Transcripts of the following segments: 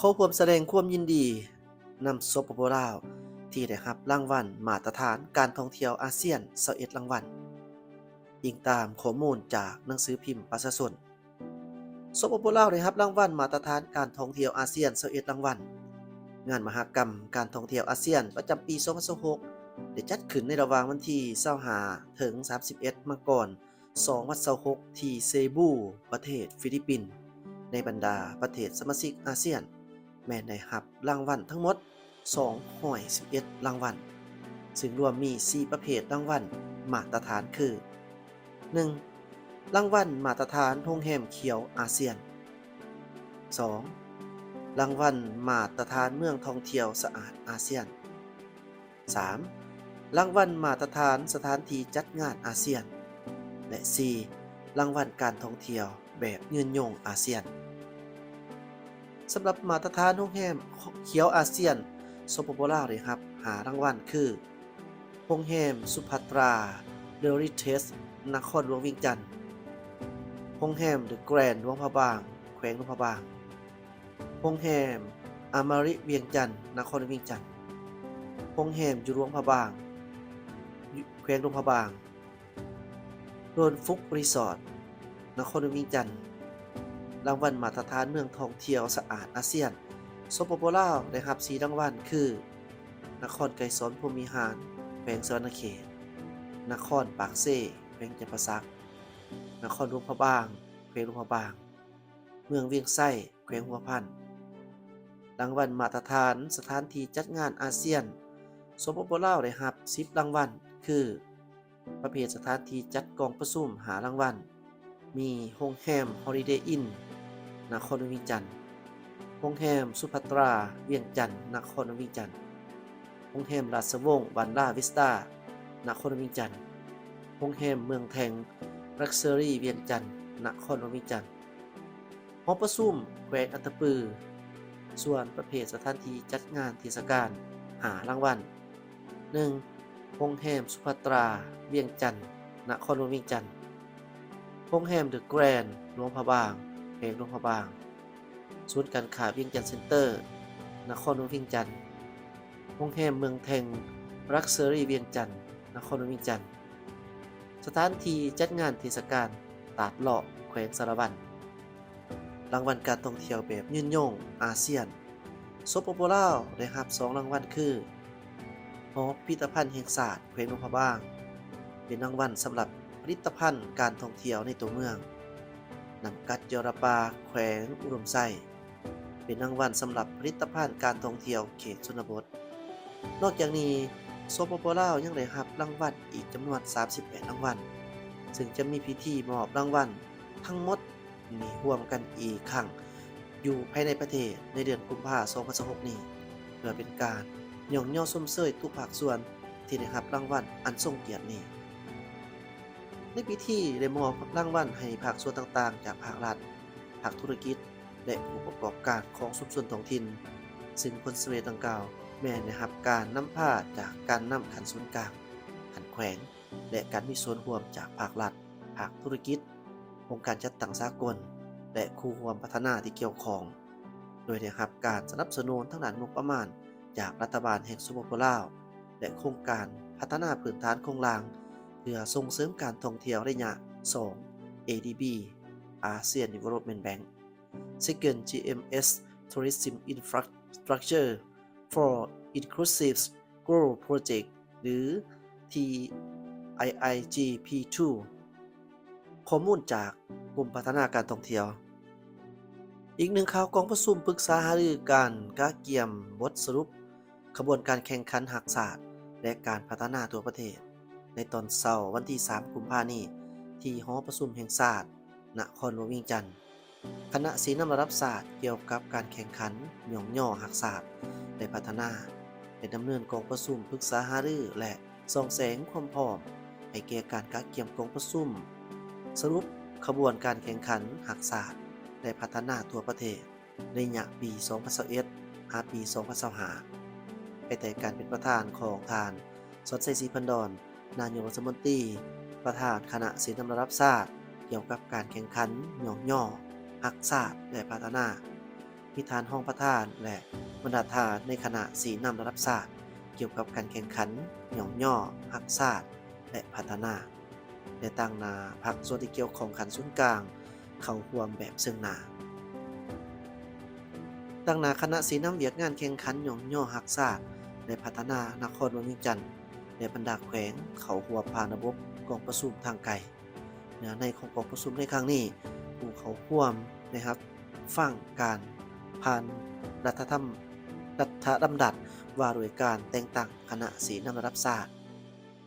ຂໍຮ່ວມສະແດງຄວາມຍິນດີນຳ ສປປ ລາວ ທີ່ໄດ້ຮັບລາງວັນມາດຕະຖານການທ່ອງທ່ຽວອາຊຽນຊາວເອັດລາງວັນ, ອີງຕາມຂໍ້ມູນຈາກໜັງສືພິມປະຊາຊົນ. ສປປ ລາວ ໄດ້ຮັບລາງວັນມາດຕະຖານການທ່ອງທ່ຽວອາຊຽນຊາວເອັດລາງວັນ. ງານມະຫະກຳການທ່ອງທ່ຽວອາຊຽນປະຈຳປີສອງພັນຊາວຫົກ ໄດ້ຈັດຂຶ້ນໃນລະຫວ່າງວັນທີຊາວຫ້າ ເຖິງ ສາມສິບເອັດ ມັງກອນ ສອງພັນຊາວຫົກ ທີ່ເຊບູ ປະເທດຟີລິບປິນ. ໃນບັນດາປະເທດສະມາຊິກອາຊຽນ ແມ່ນໄດ້ຮັບລາງວັນທັງໝົດສອງຮ້ອຍສິບເອັດລາງວັນ, ຊຶ່ງລວມມີສີ່ປະເພດລາງວັນມາດຕະຖານຄື: ໜຶ່ງ ລາງວັນມາດຕະຖານໂຮງແຮມຂຽວອາຊຽນ, ສອງ ລາງວັນມາດຕະຖານເມືອງທ່ອງທ່ຽວສະອາດອາຊຽນ, ສາມ ລາງວັນມາດຕະຖານສະຖານທີ່ຈັດງານອາຊຽນ ແລະ ສີ່ ລາງວັນການທ່ອງທ່ຽວແບບຍືນຍົງອາຊຽນ. ສຳລັບມາດຕະຖານໂຮງແຮມຂຽວອາຊຽນ, ສປປ ລາວ ໄດ້ຮັບຫ້າລາງວັນຄື: ໂຮງແຮມສຸພັດຕາ ເຣລິເທຈ ນະຄອນຫຼວງວຽງຈັນ, ໂຮງແຮມເດີແກຣນ ຫຼວງພະບາງ ແຂວງຫຼວງພະບາງ, ໂຮງແຮມອາມາຣິ ວຽງຈັນ ນະຄອນຫຼວງວຽງຈັນ, ໂຮງແຮມຢູ່ຫຼວງພະບາງ ແຂວງຫຼວງພະບາງ, ໂດນຟຸກຣີສອດ ນະຄອນຫຼວງວຽງຈັນ. ລາງວັນມາດຕະຖານເມືອງທ່ອງທ່ຽວສະອາດອາຊຽນ, ສປປ ລາວ ໄດ້ຮັບສີ່ລາງວັນຄື: ນະຄອນໄກສອນ ພົມວິຫານ ແຂວງສະຫວັນນະເຂດ, ນະຄອນປາກເຊ ແຂວງຈຳປາສັກ, ນະຄອນຫຼວງພະບາງ ແຂວງຫຼວງພະບາງ, ເມືອງວຽງໄຊ ແຂວງຫົວພັນ. ລາງວັນມາດຕະຖານສະຖານທີ່ຈັດງານອາຊຽນ, ສປປ ລາວ ໄດ້ຮັບສິບລາງວັນຄື: ປະເພດສະຖານທີ່ຈັດກອງປະຊຸມຫ້າລາງວັນ, ມີໂຮງແຮມຮອລິເດອິນ ນະຄອນຫຼວງວຽງຈັນ, ໂຮງແຮມສຸພັດຕາ ວຽງຈັນ ນະຄອນຫຼວງວຽງຈັນ, ໂຮງແຮມລາຊະວົງ ວັນລາວິສຕາ ນະຄອນຫຼວງວຽງຈັນ, ໂຮງແຮມເມືອງແທ່ງ ລັກເຊີຣີ ວຽງຈັນ ນະຄອນຫຼວງວຽງຈັນ, ຫໍປະຊຸມແຂວງອັດຕະປື. ສ່ວນປະເພດສະຖານທີ່ຈັດງານເທດສະການຫ້າລາງວັນ, ໜຶ່ງ ໂຮງແຮມສຸພັດຕາ ວຽງຈັນ ນະຄອນຫຼວງວຽງຈັນ, ໂຮງແຮມເດີແກຣນ ຫຼວງພະບາງ ແຂວງຫຼວງພະບາງ, ສູນການຄ້າວຽງຈັນເຊັນເຕີ ນະຄອນຫຼວງວຽງຈັນ, ໂຮງແຮມເມືອງແທ່ງ ລັກເຊີຣີ ວຽງຈັນ ນະຄອນຫຼວງວຽງຈັນ, ສະຖານທີ່ຈັດງານເທດສະການຕາດເລາະ ແຂວງສາລະວັນ. ລາງວັນການທ່ອງທ່ຽວແບບຍືນຍົງອາຊຽນ, ສປປ ລາວ ໄດ້ຮັບສອງລາງວັນຄື: ຫໍພິພິທະພັນແຫ່ງຊາດ ແຂວງຫຼວງພະບາງ ເປັນລາງວັນສຳລັບຜະລິດຕະພັນການທ່ອງທ່ຽວໃນຕົວເມືອງ, ນ້ຳກັດຢໍລະປາ ແຂວງອຸດົມໄຊ ເປັນລາງວັນສຳລັບຜະລິດຕະພັນການທ່ອງທ່ຽວເຂດຊົນນະບົດ. ນອກຈາກນີ້, ສປປ ລາວ ຍັງໄດ້ຮັບລາງວັນອີກຈຳນວນສາມສິບແປດລາງວັນ, ຊຶ່ງຈະມີພິທີມອບລາງວັນທັງໝົດນີ້ຮ່ວມກັນອີກຄັ້ງຢູ່ພາຍໃນປະເທດໃນເດືອນກຸມພາ ສອງພັນຊາວຫົກນີ້, ເພື່ອເປັນການຍ້ອງຍໍຊົມເຊີຍທຸກພາກສ່ວນທີ່ໄດ້ຮັບລາງວັນອັນຊົງກຽດນີ້. ໃນພິທີໄດ້ມອບລາງວັນໃຫ້ພາກສ່ວນຕ່າງໆຈາກພາກລັດ, ພາກທຸລະກິດ ແລະ ຜູ້ປະກອບການຂອງຊຸມຊົນທ້ອງຖິ່ນ, ຊຶ່ງຜົນສຳເລັດດັ່ງກ່າວແມ່ນໄດ້ຮັບການນຳພາຈາກການນຳຂັ້ນສູນກາງ, ຂັ້ນແຂວງ ແລະ ການມີສ່ວນຮ່ວມຈາກພາກລັດ, ພາກທຸລະກິດ, ອົງການຈັດຕັ້ງສາກົນ ແລະ ຄູ່ຮ່ວມພັດທະນາທີ່ກ່ຽວຂ້ອງ, ໂດຍໄດ້ຮັບການສະໜັບສະໜູນທາງດ້ານງົບປະມານຈາກລັດຖະບານແຫ່ງ ສປປ ລາວ ແລະ ໂຄງການພັດທະນາພື້ນຖານໂຄງລ່າງ ເພື່ອສົ່ງເສີມການທ່ອງທ່ຽວໄລຍະສອງ ເອດີບີ ASEAN Development Bank Second GMS Tourism Infrastructure for Inclusive Growth Project ຫຼື ทีไอไอจีพีทู ຂໍ້ມູນຈາກກົມພັດທະນາການທ່ອງທ່ຽວ. ອີກໜຶ່ງຂ່າວ, ກອງປະຊຸມປຶກສາຫາລືການກະກຽມບົດສະຫຼຸບຂະບວນການແຂ່ງຂັນຮັກຊາດ ແລະ ການພັດທະນາທົ່ວປະເທດ ໃນຕອນເຊົ້າວັນທີສາມ ກຸມພານີ້ ທີ່ຫໍປະຊຸມແຫ່ງຊາດ ນະຄອນຫຼວງວຽງຈັນ. ຄະນະຊີ້ນຳລະດັບຊາດກ່ຽວກັບການແຂ່ງຂັນຍ້ອງຍໍຮັກຊາດ ແລະ ພັດທະນາ ໄດ້ດຳເນີນກອງປະຊຸມປຶກສາຫາລື ແລະ ສ່ອງແສງຄວາມພ້ອມໃຫ້ແກ່ການກະກຽມກອງປະຊຸມສະຫຼຸບຂະບວນການແຂ່ງຂັນຮັກຊາດ ແລະ ພັດທະນາທົ່ວປະເທດ ໃນໄລຍະປີສອງພັນຊາວເອັດ ຫາປີສອງພັນຊາວຫ້າ ພາຍໃຕ້ການເປັນປະທານຂອງທ່ານ ສອນໄຊ ສີພັນດອນ ນາຍົກລັດຖະມົນຕີ, ປະທານຄະນະຊີ້ນຳລະດັບຊາດກ່ຽວກັບການແຂ່ງຂັນຍ້ອງຍໍຮັກຊາດ ແລະ ພັດທະນາ. ມີທ່ານຮອງປະທານ ແລະ ບັນດາທ່ານໃນຄະນະຊີ້ນຳລະດັບຊາດ ກ່ຽວກັບການແຂ່ງຂັນຍ້ອງຍໍຮັກຊາດ ແລະ ພັດທະນາ ແລະ ຕາງໜ້າພາກສ່ວນທີ່ກ່ຽວຂ້ອງຂັ້ນສູນກາງ ເຂົ້າຮ່ວມແບບເຊິ່ງໜ້າ. ຕາງໜ້າຄະນະຊີ້ນຳວຽກງານແຂ່ງຂັນຍ້ອງຍໍຮັກຊາດ ແລະ ພັດທະນານະຄອນຫຼວງວຽງຈັນ ແລະ ບັນດາແຂວງເຂົ້າຮ່ວມຜ່ານລະບົບກອງປະຊຸມທາງໄກ. ເນື້ອໃນຂອງກອງປະຊຸມໃນຄັ້ງນີ້, ຜູ້ເຂົ້າຮ່ວມໄດ້ຮັບຟັງການຜ່ານລັດຖະທຳ ລັດຖະດຳລັດວ່າດ້ວຍການແຕ່ງຕັ້ງຄະນະຊີ້ນຳລະດັບຊາດ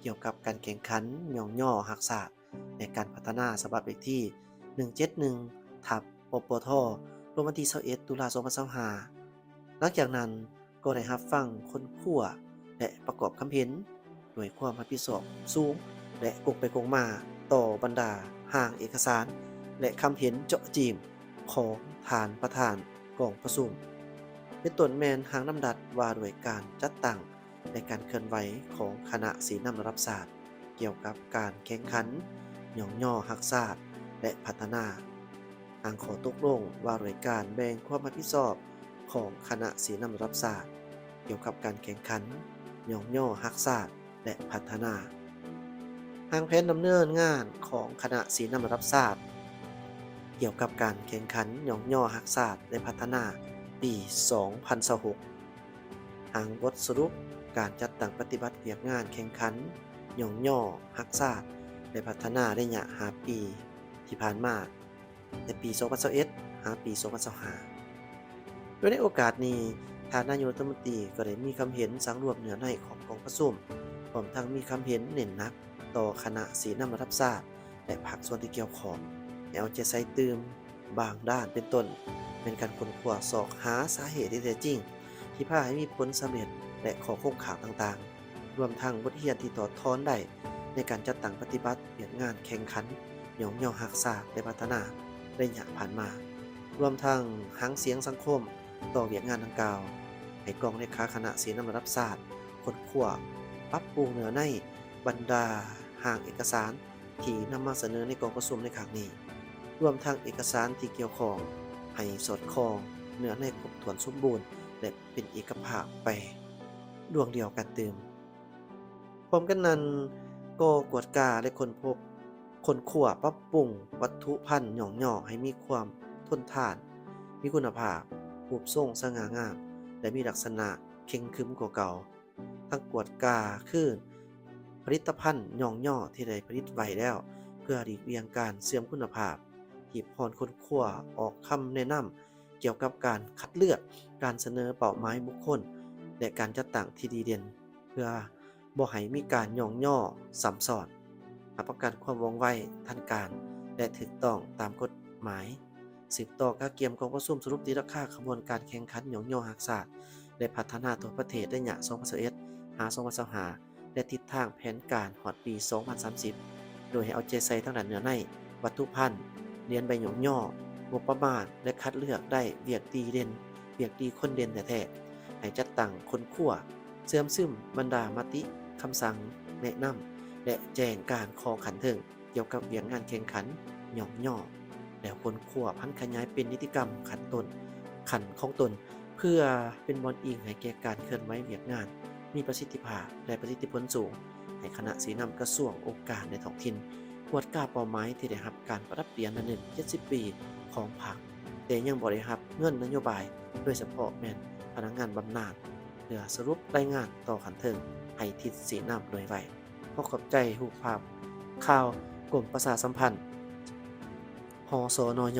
ກ່ຽວກັບການແຂ່ງຂັນຍ້ອງຍໍຮັກຊາດ ແລະ ການພັດທະນາ ສະບັບເລກທີ ໜຶ່ງເຈັດໜຶ່ງ ທັບ ປປທ ລົງວັນທີ ຊາວເອັດ ຕຸລາ ສອງພັນຊາວຫ້າ. ຫຼັງຈາກນັ້ນກໍໄດ້ຮັບຟັງ, ຄົ້ນຄວ້າ ແລະ ປະກອບຄຳເຫັນດ້ວຍຄວາມຮັບຜິດຊອບສູງ ແລະ ກົງໄປກົງມາຕໍ່ບັນດາຮ່າງເອກະສານ ແລະ ຄຳເຫັນເຈາະຈີ້ມຂອງທ່ານປະທານກອງປະຊຸມ, ເປັນຕົ້ນແມ່ນຮ່າງດຳລັດວ່າດ້ວຍການຈັດຕັ້ງ ແລະ ການເຄື່ອນໄຫວຂອງຄະນະຊີ້ນຳລະດັບຊາດ ກ່ຽວກັບການແຂ່ງຂັນຍ້ອງຍໍຮັກຊາດ ແລະ ພັດທະນາ, ຮ່າງຂໍ້ຕົກລົງວ່າດ້ວຍການແບ່ງຄວາມຮັບຜິດຊອບຂອງຄະນະຊີ້ນຳລະດັບຊາດ ກ່ຽວກັບການແຂ່ງຂັນຍ້ອງຍໍຮັກຊາດ ແລະ ພັດທະນາ, ຮ່າງແຜນດຳເນີນງານຂອງຄະນະຊີ້ນຳລະດັບຊາດ ກ່ຽວກັບການແຂ່ງຂັນຍ້ອງຍໍຮັກຊາດ ແລະ ພັດທະນາ ປີ ສອງພັນຊາວຫົກ. ຮ່າງບົດສະຫຼຸບການຈັດຕັ້ງປະຕິບັດວຽກງານແຂ່ງຂັນຍ້ອງຍໍຮັກຊາດ ແລະ ພັດທະນາໄລຍະຫ້າປີທີ່ຜ່ານມາ, ແຕ່ປີ ສອງພັນຊາວເອັດ ຫາປີ ສອງພັນຊາວຫ້າ. ໂດຍໃນໂອກາດນີ້, ທ່ານນາຍົກລັດຖະມົນຕີກໍໄດ້ມີຄຳເຫັນສັງລວມເນື້ອໃນຂອງກອງປະຊຸມ, ພ້ອມທັງມີຄຳເຫັນເນັ້ນໜັກຕໍ່ຄະນະຊີ້ນຳລະດັບຊາດ ແລະ ພາກສ່ວນທີ່ກ່ຽວຂ້ອງ ໃຫ້ເອົາໃຈໃສ່ຕື່ມບາງດ້ານ, ເປັນຕົ້ນແມ່ນການຄົ້ນຄວ້າຊອກຫາສາເຫດທີ່ແທ້ຈິງທີ່ພາໃຫ້ມີຜົນສຳເລັດ ແລະ ຂໍ້ຄົງຄ້າງຕ່າງໆ, ລວມທັງບົດຮຽນທີ່ຖອດຖອນໄດ້ໃນການຈັດຕັ້ງປະຕິບັດວຽກງານແຂ່ງຂັນຍ້ອງຍໍຮັກຊາດ ແລະ ພັດທະນາໄລຍະຜ່ານມາ, ລວມທັງຫາງສຽງສັງຄົມຕໍ່ວຽກງານດັ່ງກ່າວ, ໃຫ້ກອງເລຂາຄະນະຊີ້ນຳລະດັບຊາດຄົ້ນຄວ້າປັບປຸງເນື້ອໃນບັນດາຮ່າງເອກະສານ ທີ່ນຳມາສະເໜີໃນກອງປະຊຸມໃນຄັ້ງນີ້, ລວມທັງເອກະສານທີ່ກ່ຽວຂ້ອງ ໃຫ້ສອດຄ່ອງເນື້ອໃນຄົບຖ້ວນສົມບູນ ແລະ ເປັນເອກະພາບໄປດວງດຽວກັນຕື່ມ. ພ້ອມກັນນັ້ນ, ກໍກວດກາ ແລະ ຄົ້ນພົບ, ຄົ້ນຄວ້າປັບປຸງວັດຖຸພັນຍ້ອງຍໍໃຫ້ມີຄວາມທົນທານ, ມີຄຸນນະພາບ, ຮູບຊົງສະຫງ່າງາມ ແລະ ມີລັກສະນະເຄັ່ງຂຶມກວ່າເກົ່າ. ທັງກວດກາຄືນຜະລິດຕະພັນຍ້ອງຍໍທີ່ໄດ້ຜະລິດໄວ້ແລ້ວ ເພື່ອຫຼີກລ່ຽງການເສື່ອມຄຸນນະພາບ, ຮີບຮ້ອນຄົ້ນຄວ້າອອກຄຳແນະນຳກ່ຽວກັບການຄັດເລືອກ, ການສະເໜີເປົ້າໝາຍບຸກຄົນ ແລະ ການຈັດຕັ້ງທີ່ດີເດັ່ນ ເພື່ອບໍ່ໃຫ້ມີການຍ້ອງຍໍຊ້ຳຊ້ອນ, ຮັບປະກັນຄວາມວ່ອງໄວ, ທັນການ ແລະ ຖືກຕ້ອງຕາມກົດໝາຍ. ສືບຕໍ່ກະກຽມກອງປະຊຸມສະຫຼຸບຕີລາຄາຂະບວນການແຂ່ງຂັນຍ້ອງຍໍຮັກຊາດ ແລະ ພັດທະນາທົ່ວປະເທດໄລຍະ ສອງພັນຊາວເອັດ ຫາ ສອງພັນຊາວຫ້າ ແລະ ທິດທາງແຜນການຮອດປີ ສອງພັນສາມສິບ ໂດຍໃຫ້ເອົາໃຈໃສ່ທາງດ້ານເນື້ອໃນ, ວັດຖຸພັນ, ຫຼຽນໃບຍ້ອງຍໍ, ງົບປະມານ ແລະ ຄັດເລືອກໄດ້ວຽກດີເດັ່ນ, ວຽກດີຄົນເດັ່ນແທ້ໆ, ໃຫ້ຈັດຕັ້ງຄົ້ນຄວ້າ, ເຊື່ອມຊຶມບັນດາມະຕິ, ຄຳສັ່ງ, ແນະນຳ ແລະ ແຈ້ງການຂອງຂັ້ນເທິງ ກ່ຽວກັບວຽກງານແຂ່ງຂັນຍ້ອງຍໍ ແລ້ວຄົ້ນຄວ້າຜັນຂະຫຍາຍເປັນນິຕິກຳຂັ້ນຕົ້ນ, ຂັ້ນຂອງຕົນ, ເພື່ອເປັນບ່ອນອີງໃຫ້ແກ່ການເຄື່ອນໄຫວວຽກງານມີປະສິດທິພາບ ແລະ ປະສິດທິຜົນສູງ, ໃຫ້ຄະນະຊີ້ນຳກະຊວງ, ອົງການ ແລະ ທ້ອງຖິ່ນ ກວດກາເປົ້າໝາຍທີ່ໄດ້ຮັບການປະດັບປຽນລະນຶກເຈັດສິບປີຂອງພັກ, ແຕ່ຍັງບໍ່ໄດ້ຮັບເງິນນະໂຍບາຍ, ໂດຍສະເພາະແມ່ນພະນັກງານບຳນານ, ເພື່ອສະຫຼຸບລາຍງານຕໍ່ຂັ້ນເທິງໃຫ້ທິດຊີ້ນຳໂດຍໄວ. ຂໍຂອບໃຈຮູບພາບຂ່າວກົມປະຊາສຳພັນ ຫສນຍ